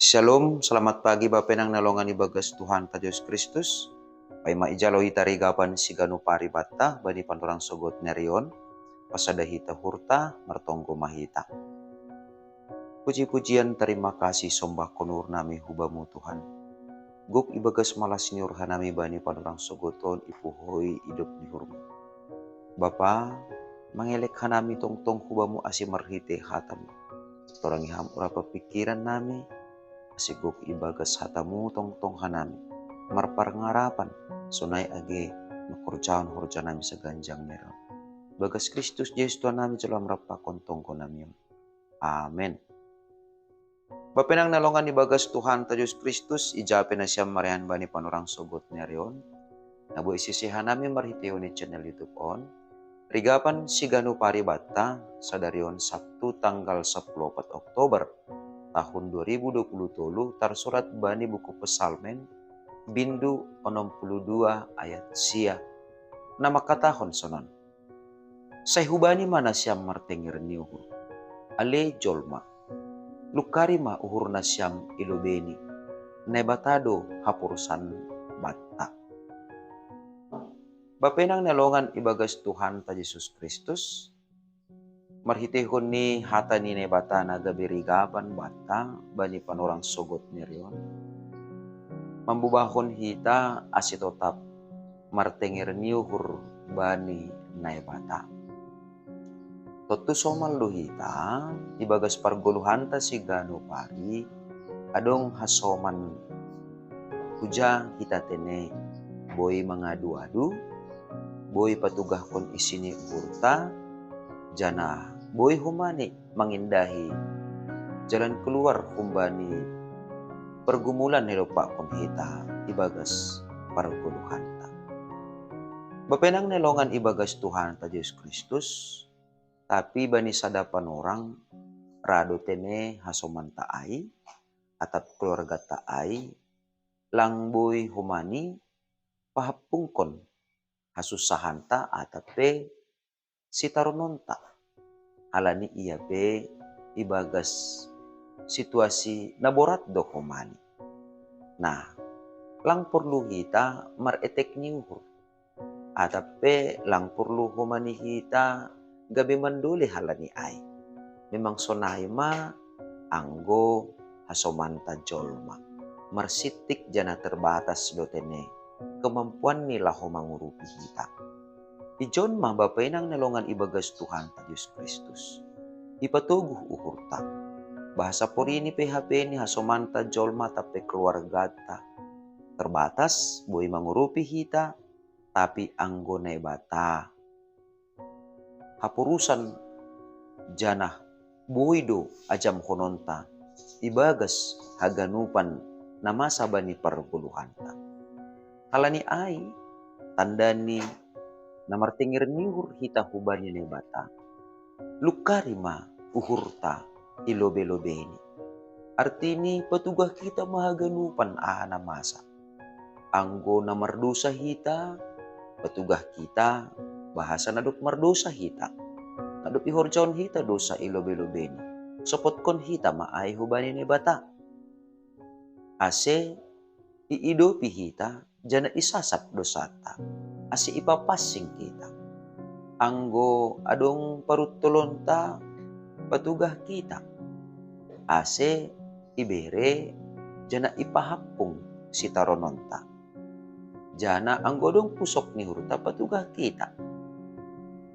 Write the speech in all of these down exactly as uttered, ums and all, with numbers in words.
Shalom, selamat pagi Bapenang na longan ibagas Tuhan ta Jesus Kristus. Paima ijalo hita rigapan siganu paribatta bani panorang sogot nerion, pasada hita hurta, martonggo mahita. Puji-pujian, terima kasih, sombah konur nami hubamu Tuhan. Gok ibagas malas niur hanami bani panorang sogoton ipuhoi idop nihurmu. Bapa, mangelek hanami tongtong hubamu asi marhite hatamu. Torangi ham ura papikiran nami, asi gok ibagas hatamu tongtong hanami marparngarapan, sonai age makorjaon horja nami saganjang meron. Bagas Kristus Jesus Tuhan nami jalo am rap pakon tonggo nami on. Amen. Bapenang na longan ibagas Tuhan ta Jesus Kristus, ijape nasiam marian bani panorang sogot nerion. Na boi sise hanami marhite ni channel YouTube on. Rigapan siganu paribatta sadarion Sabtu tanggal sepuluh Oktober tahun dua ribu dua puluh tolu, tarsurat bani buku Psalmen bindu onom puluh dua ayat sia. Na mangkatahon sonon. Sai hubani ma nasiam martenger ni uhur. Ale jolma, lungkari ma uhur nasiam i lobei ni, Naibata do haporusan banta. Bapenang na longan ibagas Tuhan ta Jesus Kristus, marhitehon ni hata ni Naibata na gabe rigapan banta bani panorang sogot nerion, mambubahon hita asi totap martenger ni uhur bani Naibata. Tontu somal do hita, ibagas pargoluhanta siganu pari, adong hasoman huja hita tene, boi mangadu-adu, boi patugahkon isi ni uhurta, janah boi humani mangindahi jalan keluar humbani pergumulan na idompakkon hita ibagas pargoluhanta. Bapenang na longan ibagas Tuhan ta Jesus Kristus, tapi bani sada panorang ra do tene hasomanta ai, atap keluargata ai, lang boi humani pahampungkon hasussahanta atap pe sitarononta. Halani ia pe ibagas situasi na borat do humani. Nah, lang porlu hita maretek ni uhur. Atap pe lang porlu humani hita gabe mandole halani ai. Memang sonai ma anggo hasomanta jolma. Marsittik janah terbatas do tene kemampuanni laho mangurupi hita. Ijon ma bapenang na longan ibagas Tuhan ta Jesus Kristus. Ipatoguh uhurta. Bahasa porini pe hape ni hasomanta jolma atap pe keluargata terbatas, boi mangurupi hita, tapi anggo Naibata haporusan janah boi do ajamhononta ibagas haganupan na masa bani pargoluhanta. Halani ai, tanda ni na martenger ni uhur hita hubani Naibata, lungkari ma uhurta i lobei-lobeini. Artini patugah hita ma haganupan aha na masa. Anggo na mardosa hita, patugah hita, bahasa na dob mardosa hita. Na dob ihorjahon hita dosa i lobei-lobeini, sopotkon hita ma ai hubani Naibata. Ase iidopi hita, janah isasap dosata, ase ipapansing hita. Anggo adong paruntolonta, patugah hita, ase ibere janah ipahampung sitarononta. Janah anggo adong pusok ni uhurta, patugah hita.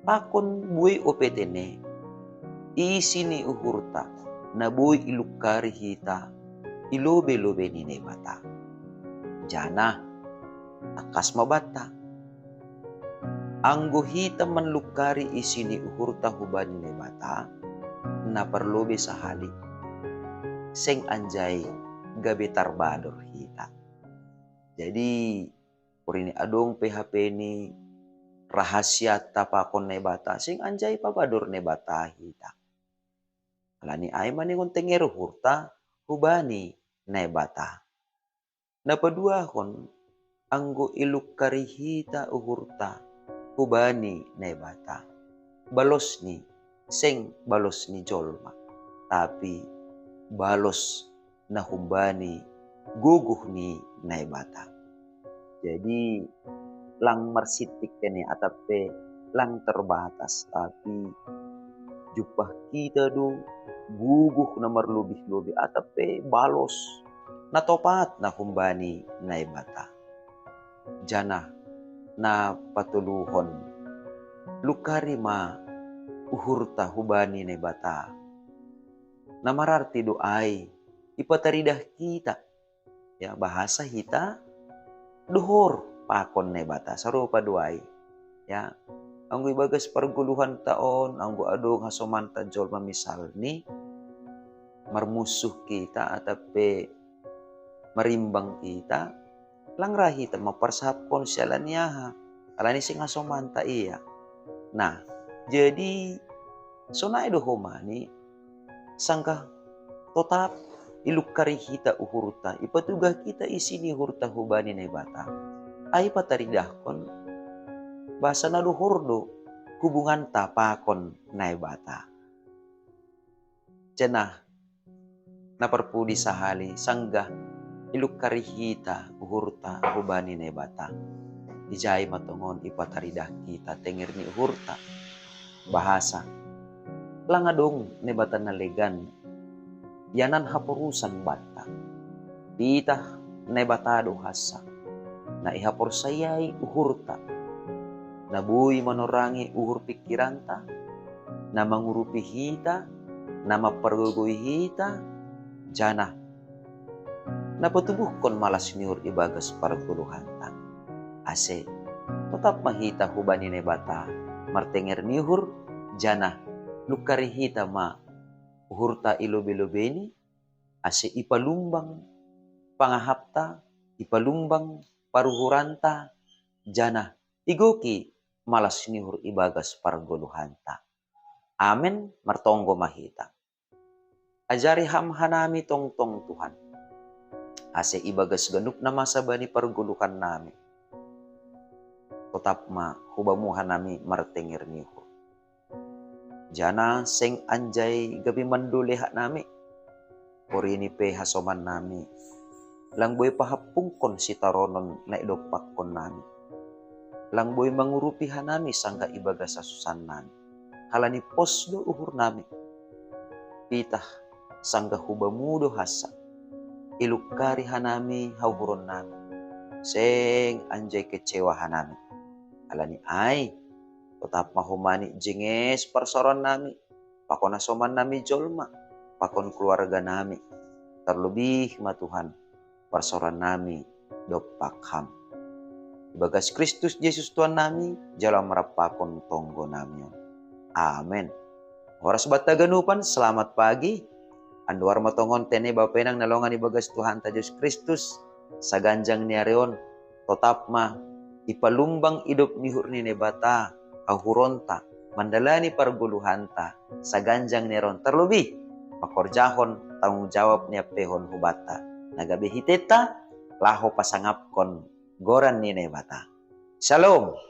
Pakon buei ope tene isi ni uhurta na boi ilungkari hita i lobei-lobei ni Naibata. Janah tangkas ma banta. Anggo hita manlungkari isi ni uhurta hubani Naibata, na parlobei sahali, seng anjai gabe tarbador hita. Jadi, porini adong pe hape ni rahasiata pakon Naibata, seng anjai pabador Naibata hita. Halani ai maningon tenger uhurta hubani Naibata. Na paduahon, anggo ilungkari hita uhurta hubani Naibata, balosni seng balos ni jolma, tapi balos na humbani gogoh ni Naibata. Jadi lang marsitik kene atape lang terbatas, tapi jumpah kita do gogoh na marlobih-lobih atape balos na topat na humbani Naibata. Janah na patoluhon, lungkari ma uhurta hubani Naibata. Na mararti do ai ipataridah kita, ya, bahasa hita dohor pakon Naibata, sarupa do ai, ya. Anggo ibagas pargoluhanta on, anggo adong hasomanta jolma misalni marmusuh kita atape marimbang kita, lang ra hita mamparsahapkon siala ni aha, alani sing hasomanta ia. Nah, jadi sonai do homani, sanggah totap ilungkari hita uhurta, ipatugah kita isi ni uhurta hubani Naibata, ai pataridahkon bahasa na dohor do hubunganta pakon Naibata. Janah na parpudi sahali, sanggah ilungkari hita uhurta hubani Naibata, ijai ma tongon ipataridah kita tenger ni uhurta. Bahasa lang adong Naibata na legan ianan haporusan banta. Pitah Naibata do hansa na ihaporsayai uhurta, na boi manorangi uhur pingkiranta, na mangurupi hita, na mampargogoi hita, janah na patubuhkon malas ni uhur ibagas pargoluhanta. Ase totap ma hita hubani Naibata martenger ni uhur, janah lungkari hita ma uhurta i lobe-lobeni, ase ipalumbang pangahapta, ipalumbang paruhuranta, janah igoki malas ni uhur ibagas pargoluhanta. Amen. Martonggo ma hita. Ajari Ham hanami tongtong, Tuhan, ase ibagas ganup na masa bani pargoluhannami, totap ma hu-Bamu hanami martenger ni uhur. Janah seng anjai gabe mandole hanami, porini pe hasomannami lang boi pahampungkon sitaronon na idompakkonnami. Lang boi mangurupi hanami sanggah ibagas hasusannami, halani pos do uhurnami. Pitah sanggah hu-Bamu do hansa, ilungkari hanami hauhuronnami, seng anjai kecewa hanami. Alani ai totap ma homani jenges parsaorannami pakon hasomannami jolma, pakon keluarganami. Tarlobih ma, Tuhan, parsaorannami dompak Ham. Ibagas Kristus Jesus Tuhannami, jalo Ham rap pakon tonggonami on. Amen. Horas banta haganupan, selamat pagi. Andohar ma tongon tene bapenang na longan ibagas Tuhanta Jesus Kristus, saganjang ni ari on, totap ma ipalumbang idop ni uhur ni Naibata hauhuronta, mandalani pargoluhanta saganjang ni ari on, tarlobih mangkorjahon tanggung jawab na iampehon hubanta, na gabe hitenta laho pasangapkon goran ni Naibata. Shalom.